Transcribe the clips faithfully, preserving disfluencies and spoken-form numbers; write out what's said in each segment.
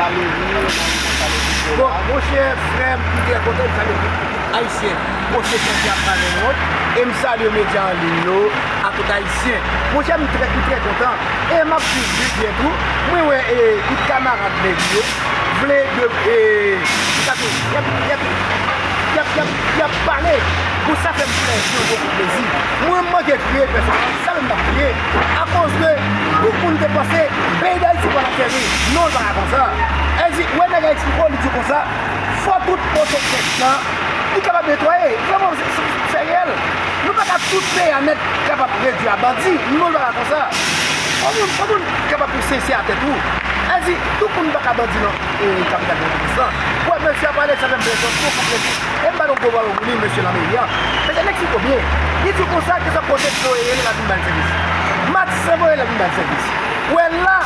Bon, monchè, frè m, m trè kontan, m salye tout Ayisyen. Bon, se Frantz k ap pale nou, e m salye medya an liy yo, ak tout Ayisyen. Monchè, m trè, m trè kontan, e m ap swiv li byen tou. Mwen wè, e, tout kamarad nèg yo vle de, e, y ap, y ap, y ap, y ap, y ap, y ap pale. Bon, sa fè m plèzi, yon gwo kout plezi. Mwen, m manke kriye, pèsonèlman, sa menm m t ap kriye. Akoz de tout moun te panse peyi Dayiti pral ateri. Non, l pa ka konsa. Èl di, wè nèg la eksplike w, li di w konsa, fò tout pwoteksyon li kapab netwaye. Vrèman, se, se, se reyèl. Nou pa ka tout peyi a nèt kapab redui a bandi. Non, l pa ka konsa. Fò moun, fò moun kapab pi sensè a tèt ou. Èl di, tout moun pa ka bandi nan, e, kapital Pòtoprens lan. Wè, mesye a pale, sa fè m plèzi, yon gwo kout plèzi. E m ba l yon gwo bawon pou li, mesye lameri an. Mesye, nèg Sitwobyen, li di konsa, kesyon kote voye l, l ap vin ba l sèvis. Matisan voye l, l ap vin ba l sèvis. Wè la,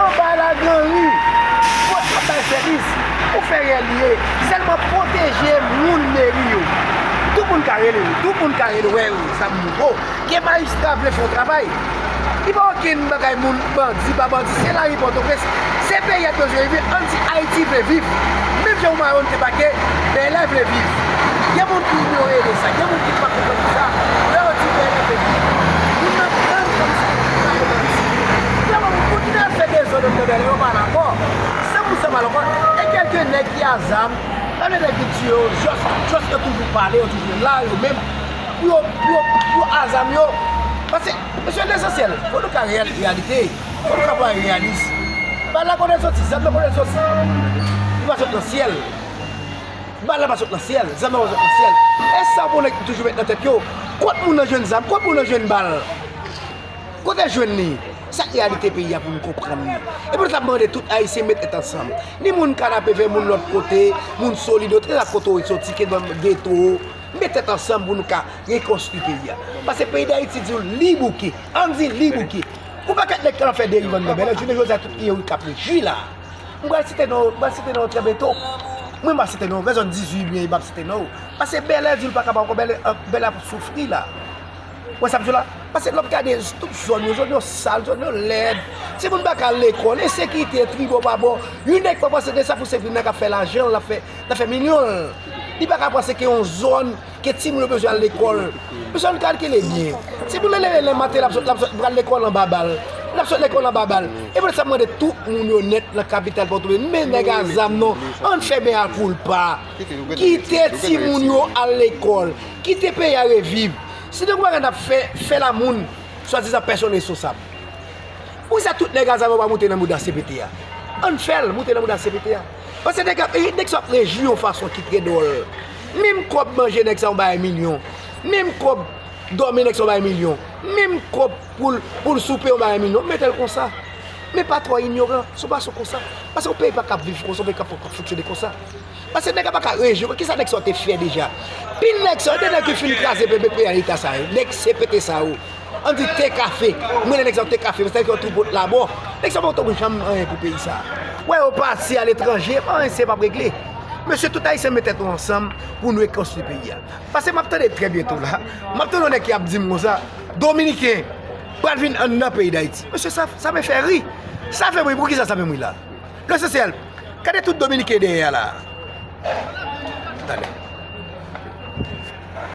anba la granri, pou l ap bay sèvis, pou fè rèl li ye. Sèlman pwoteje moun meri yo. Tout moun ka rele, tout moun ka rele, wè, sa m nouvo. Gen majistra vle fè yon travay. Li pa okenn bagay moun bandi, pa bandi, se lari Pòtoprens. Se peyi a bezwen viv, ann di Ayiti vle viv. Menm jan Omaro te pake, Bèlè vle viv. Gen moun ki inyore de sa, gen moun ki pa konprann sa. Lè yo di Bèlè vle viv, moun nan pran kòmsi li pa konprann sa. Lè moun kontinye ap fè dezòd anndan Bèlè, yo pa dakò. San pou san pa dakò. E kèlke nèg ki a zam, pa de nèg ki tiye yo, jòs, jòs yo toujou pale, yo toujou la, yo menm. Pou yo, pou yo, pou yo a zam yo. Paske, mesye, lesansyèl, fò nou ka reyèl, reyalite. Fò nou ka pale reyalis. Bal la kote l soti, zam nan kote l soti. Li pa sot nan syèl. Bal la pa sot nan syèl, zam nan pa sot nan syèl. E sa pou nèg toujou met nan tèt yo. Kot moun nan jwenn zam, kot moun nan jwenn bal. Kote jwenn li? Sa k reyalite peyi a pou nou konprann li. E poutèt sa m ap mande tout Ayisyen met tèt ansanm. Ni moun Kanapevè, moun lòt kote, moun Solid, yo trè ak kote w soti, ke nan geto, met tèt ansanm pou nou ka rekonstwi peyi a. Paske peyi Dayiti di w li bouke. Ann di li bouke. Yon pakèt nèg k al fè deriv anndan Bèlè, jounen jodi a tout li yo k ap rejwi la. M pral site non, m pral site non trè byento. Mwen m ap site non, vè zòn dizuit byen, m ap site non. Paske Bèlè di l pa kapab ankò, Bèlè, Bèlè ap soufri la. Wè sa m di w la? Paske lè w ap gade tout zòn yo, zòn yo sal, zòn yo lèd. Timoun pa ka al lekòl, ensekirite, tribò pa bò. Yon nèg pa panse de sa pou se vin nan k ap fè lajan, l ap fè, l ap fè milyon. Li pa ka panse ke yon zòn ke timoun yo bezwen al lekòl. Mesye, ann kalkile byen. Timoun nan leve lè maten, l ap sot, l ap sot pral lekòl anba bal. L ap sot lekòl anba bal. E poutèt sa m mande tout moun yo nèt nan kapital Pòtoprens, men nèg a zam non, ann fè mea culpa. Kite timoun yo al lekòl. Kite peyi a reviv. Si nou gen bagay n ap fè, fè l a moun, swadizan pèsonn responsab. Poukisa tout nèg a zam yo pa moute nan mouda C P T a? Ann fè l moute nan mouda C P T a. Paske nèg ap, e, nèg sa ap rejwi yon fason ki trè dwòl. Menm kòb manje nèg sa yon bagay milyon. Menm kòb dòmi nèg sa yon bagay milyon. Menm kòb pou l, pou l soupe yon bagay milyon. Mete l konsa. Men pa twò inyoran. Se yon fason konsa. Paske yon peyi pa kab viv konsa, yon peyi pa kab fonksyone konsa. Paske nèg la pa ka rejwi. Kisa nèg sa yo te fè deja? Pil nèg sa yo, de nèg ki fin kraze P P P a leta sa yo. Nèg C P T sa yo. Ann di te kafe. Mwen, nèg sa yo te kafe. Paske yo tou pot labò. Nèg sa yo pa t janm anyen pou peyi sa. Wè yo pati aletranje, anyen se p ap regle. Mesye, tout Ayisyen met tèt nou ansanm pou nou rekonstwi peyi a. Paske m ap tande trè byento la. M ap tande yon nèg ki ap di m konsa, Dominiken pral vin anndan peyi Dayiti. Mesye, sa, sa me fè ri. Sa fè m ri. Poukisa sa fè m ri la? Lesansyèl, gade tout Dominiken dèyè a la. Tande.